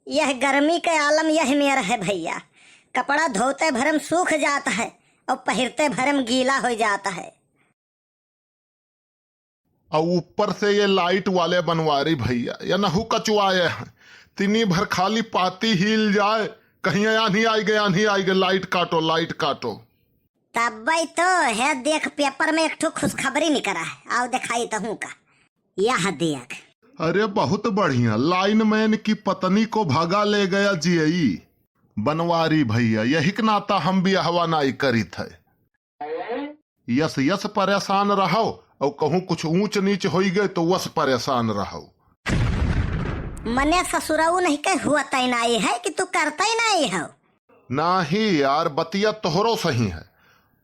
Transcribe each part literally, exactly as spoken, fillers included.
यह गर्मी के आलम यह मेर है भइया, कपड़ा धोते भरम सूख जात है और पहिरते भरम गीला होइ जात है। और ऊपर से ये लाइट वाले बनवारी भइया, ये नहु कचुआए हैं, तिनी भर खाली पाती हिल जाए, कहीं आन्ही आइ गए, आन्ही आइ गए, लाइट काटो, लाइट काटो। तब्बै तो है, देख पेपर में एक ठो खुशखबरी निकरा है, आओ देखाई तहूँ का, यह देख। अरे बहुत बढ़िया, लाइनमैन की पत्नी को भगा ले गया जेई। बनवारी भइया, यही के नाता हम बियाहवा नाई करित है। यस यस परेशान रहौ, और कहूँ कुछ ऊंच नीच होई गए तो वस परेशान रहौ। मने ससुरऊ नहीं के हुआ तय नाई है कि तू करता ही नाई हो। नाही यार, बतिया तोहरो सही है।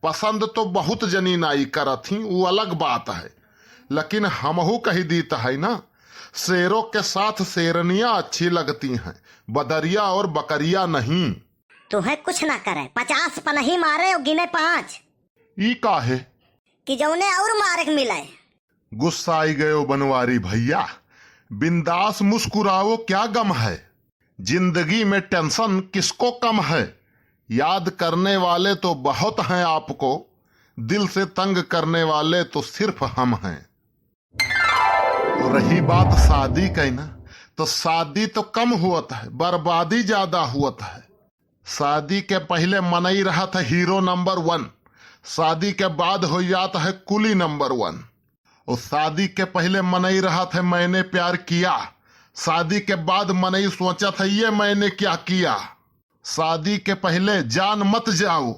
पसंद तो बहुत जनी नाई करत ही, वो अलग बात है, लेकिन हमहू कही दीत है ना, शेरों के साथ शेरनियां अच्छी लगती हैं, बदरिया और बकरिया नहीं। तुहे कुछ ना करे, पचास पनही मारे और गिने पाँच। ई काहे? कि जौने और मारे के मिले। गुस्सा आई गयो बनवारी भइया, बिंदास मुस्कुराओ, क्या गम है? जिंदगी में टेंशन किसको कम है? याद करने वाले तो बहुत हैं आपको, दिल से तंग करने वाले तो सिर्फ हम हैं। और रही बात शादी कै ना, तो शादी तो कम होत है, बर्बादी ज्यादा होत है। शादी के पहिले मनई रहत है हीरो नंबर वन, शादी के बाद हो जात है कुली नंबर वन। और शादी के पहिले मनई रहत है मैंने प्यार किया, शादी के बाद मनई सोचत है ये मैंने क्या किया। शादी के पहिले जान मत जाओ,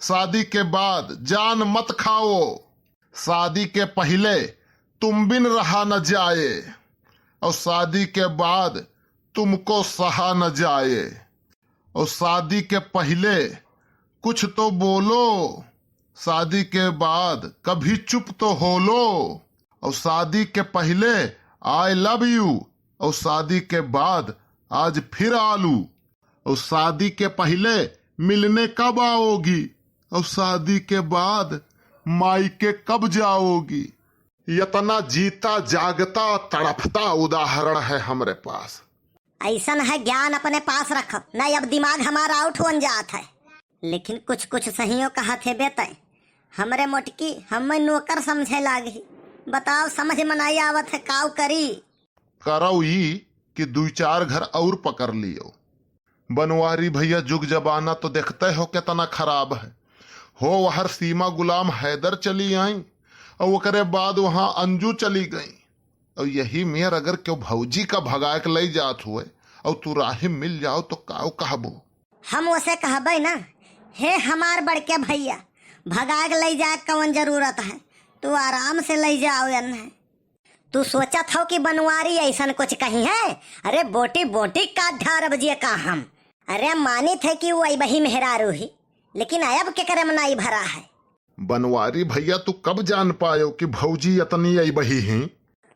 शादी के बाद जान मत खाओ। शादी के पहिले तुम बिन रहा न जाए, और शादी के बाद तुमको सहा न जाए। और शादी के पहिले कुछ तो बोलो, शादी के बाद कभी चुप तो हो लो। और शादी के पहिले I love you, और शादी के बाद आज फिर आलू। और शादी के पहिले मिलने कब आओगी, और शादी के बाद मायके कब जाओगी। इतना जीता जागता तड़फता उदाहरण है हमरे पास। ऐसन है ज्ञान अपने पास रखब, नहीं अब दिमाग हमारा आउट होन जात है। लेकिन कुछ कुछ सहियो कहत है बेटे, हमरे मोटकी हमें नौकर समझे लागी। बताओ, समझ में नहीं आवत है, काउ करी? करौ ई कि दुई चार घर और पकड़ लियो। बनवारी भइया, जुग जमाना तो देखते हो कितना खराब है। हो वहर सीमा गुलाम हैदर चली आई और ओकरे बाद वहाँ अंजू चली गई। और यही मेर अगर केहू भौजी का भगाए के लई जात हुए और तू राही मिल जाओ तो काउ कहबू? हम ओसे कहबै ना, हे हमार बड़के भइया, भगाए के लई जाए के कवन जरूरत है, तू आराम से लई जाओ एन्हे। तू सोचत हौ कि बनवारी ऐसन कुछ कही है? अरे बोटी बोटी काट ढारब जे का हम। अरे मानित है कि वो अइबही मेहरारू ही, लेकिन अयब केकरे में नाई भरा है। बनवारी भइया, तू कब जान पायो कि भौजी इतनी अइबही ही?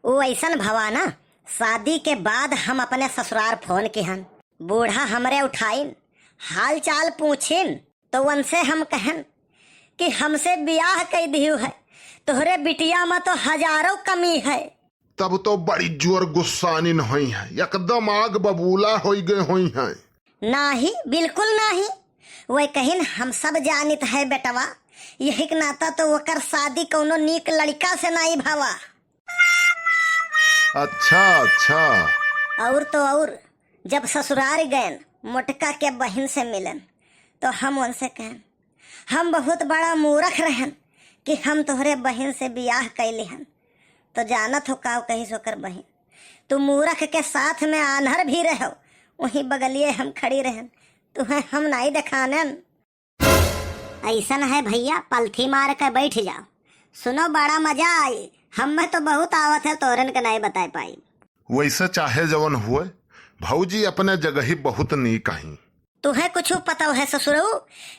वो ऐसन भवा ना, शादी के बाद हम अपने ससुरार फोन किहन, बूढ़ा हमरे उठाइन, हाल चाल पूछिन, तो उनसे हम कहन कि हमसे बियाह कई दिहु है, तोहरे बिटिया में तो हजारों कमी है। तब तो बड़ी जोर गुस्सानिन होई है, एकदम आग बबूला होई गए होई है। नाही, बिल्कुल नाही। वह कहिन, हम सब जानित है बेटवा, यही के नाता तो ओकर शादी कौनो नीक लड़का से नाई भवा। अच्छा, अच्छा। और तो और, जब ससुरार गयन, मोटका के बहिन से मिलन, तो हम उनसे कहन, हम बहुत बड़ा मूरख रहन कि हम तोहरे बहिन से बियाह कैली हन। तो जानत हो काव कहिस ओकर बहिन, तू मूरख के साथ में आन्हर भी रहो, वहीं बगलिए हम खड़ी रहन, तुहें हम नाई देखानन। ऐसन है भइया, पलथी मार के बैठ जाओ। सुनो, बड़ा मजा आई। हम्मे तो बहुत आवत है, तोरन के नाई बताए पाई। वैसे चाहे जवन हुए, भौजी अपने जगही बहुत नीक अहीं। तुहे कुछ पता है ससुरऊ,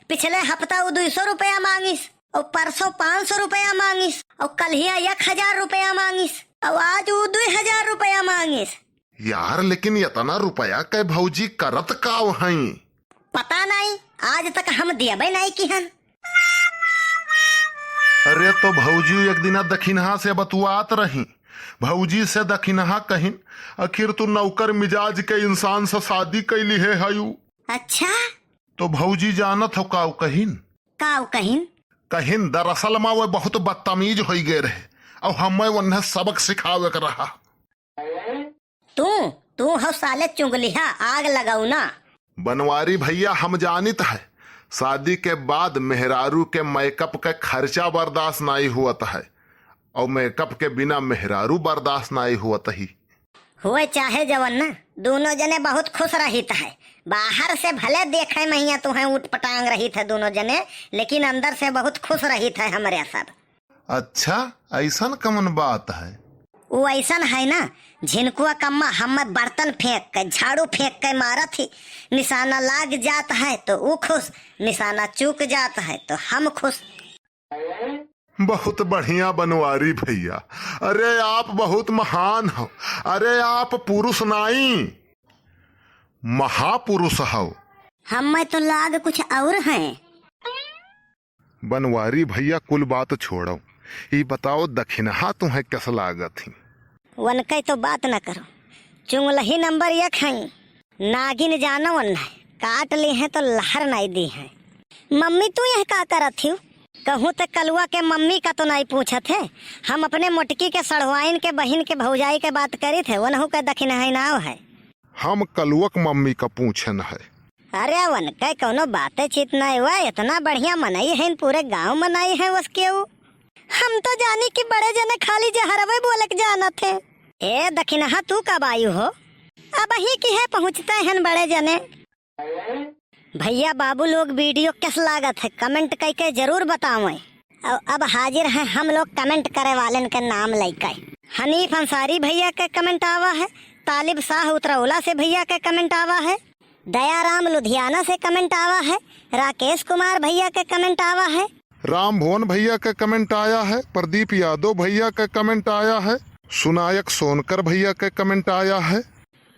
पिछले हफ्ता उ दुई सौ रुपया मांगिस, और परसों पाँच सौ रुपया मांगिस, और कल्हिया एक हजार रुपया मांगिस, और आज उ दुई हजार रुपया मांगिस। यार, लेकिन इतना रुपया के भौजी करत काव हईं? पता नहीं, आज तक हम दियबे नहीं किहन। अरे, तो भौजी एक दिना दखिनहा से बतुआत रही, भौजी से दखिनहा कहिन, आखिर तू नौकर मिजाज के इंसान से शादी कैली है हयू। अच्छा? तो भौजी जानत हो काऊ कहिन? काऊ कहिन? कहिन दरअसल मा वो बहुत बदतमीज होई गए रहे, और हमें उन्हें सबक सिखावे के रहा। तू, तू हो साले चुगलिहा, आग लगाऊ ना। बनवारी भैया, हम जानित है, शादी के बाद मेहरारू के makeup के खर्चा बर्दाश्त नाई हुअत है, और makeup के बिना मेहरारू बर्दाश्त नाई हुअत ही। हुए चाहे जवन ना, दोनों जने बहुत खुश रहित है। बाहर से भले देखे महिया तुहें उटपटांग रहित है दोनों जने, लेकिन अंदर से बहुत खुश रहित है हमरे सब। अच्छा, ऐसन कमन बात है? वो ऐसन है ना, झिनकुआ कम्मा हम्मे बर्तन फेंक के, झाड़ू फेंक के मारत ही, निशाना लाग जात है तो ऊ खुश, निशाना चूक जात है तो हम खुश। बहुत बढ़िया बनवारी भैया, अरे आप बहुत महान हो, अरे आप पुरुष नाई, महापुरुष हो। हम्मे तो लाग कुछ और हैं। बनवारी भैया, कुल बात छोड़ो, ई बताओ, दखिनहा तुहें कस लागत ही? वनकै तो बात न करो, चुंगलही नंबर एक हैं। नागिन जानो उन्हें, काट ली हैं तो लहर नाई दी हैं। मम्मी, तू यह का करत हिउ? कहूँ त कलुआ के मम्मी का तो नाई पूछत है, हम अपने मोटकी के सढ़वाइन के बहिन के भौजाई के बात करित है, वनहू के दखिनहा नाव है। हम कलुअक मम्मी का पूछन है। अरे वनकै कौनो बाते चित नाई हुआ, इतना बढ़िया मनई है, पूरे गांव मनई है उसके ऊ। हम तो जानी कि बड़े जने खाली जहरवे बोलक जानत है। ए दखिनहा, तू कब आयु हो? अबही की है पहुँचते हैं बड़े जने। भैया बाबू लोग video कस लागत है, comment कई के जरूर बतावें। और अब हाजिर हैं हम लोग comment करे वालन के नाम लइके। हनीफ अंसारी भैया के comment आवा है, तालिब शाह उतरौला से भैया के comment आवा है, दयाराम लुधियाना से comment आवा है, राकेश कुमार भैया के comment आवा है, राम भुवन भैया के comment आया है, प्रदीप यादव भैया के comment आया है, सुनायक सोनकर भैया के comment आया है,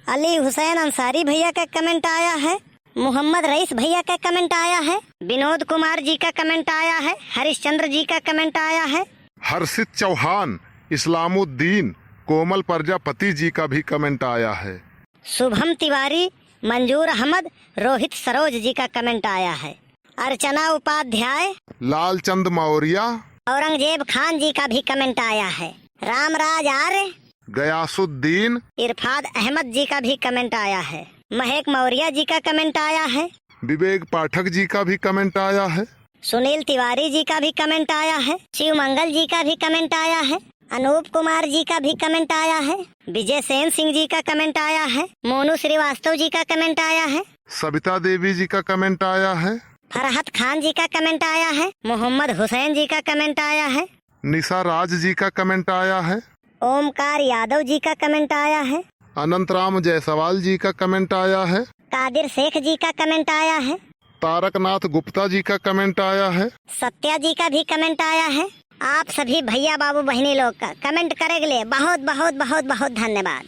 अली हुसैन अंसारी भैया के comment आया है, मोहम्मद रईस भैया के comment आया है, विनोद कुमार जी का comment आया है, हरिश्चंद्र जी का comment आया है, हर्षित चौहान, इस्लामुद्दीन, कोमल प्रजापति जी का भी comment आया है। शुभम तिवारी, मंजूर अहमद, रोहित सरोज जी का comment आया है। अर्चना उपाध्याय, लालचंद मौर्या, औरंगजेब खान जी का भी comment आया है। रामराज आर्य, गयासुद्दीन, इरफाद अहमद जी का भी comment आया है। महक मौर्या जी का comment आया है। विवेक पाठक जी का भी comment आया है। सुनील तिवारी जी का भी comment आया है। शिव मंगल जी का भी comment आया है। अनूप कुमार जी का भी comment आया है। विजय सेन सिंह जी का comment आया है। मोनू श्रीवास्तव जी का comment आया है। सविता देवी जी का comment आया है। फरहत खान जी का comment आया है। मोहम्मद हुसैन जी का comment आया है। निशा राज जी का comment आया है। ओमकार यादव जी का comment आया है। अनंत राम जायसवाल जी का comment आया है। कादिर शेख जी का comment आया है। तारकनाथ गुप्ता जी का comment आया है। सत्या जी का भी comment आया है। आप सभी भैया बाबू बहिनी लोग का comment करे के लिए बहुत, बहुत, बहुत, बहुत धन्यवाद।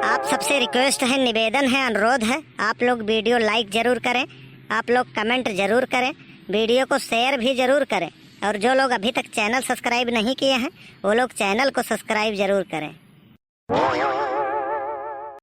आप सबसे request है, निवेदन है, अनुरोध है, आप लोग video like जरूर करें, आप लोग comment जरूर करें, video को share भी जरूर करें, और जो लोग अभी तक channel subscribe नहीं किए हैं, वो लोग channel को subscribe जरूर करें।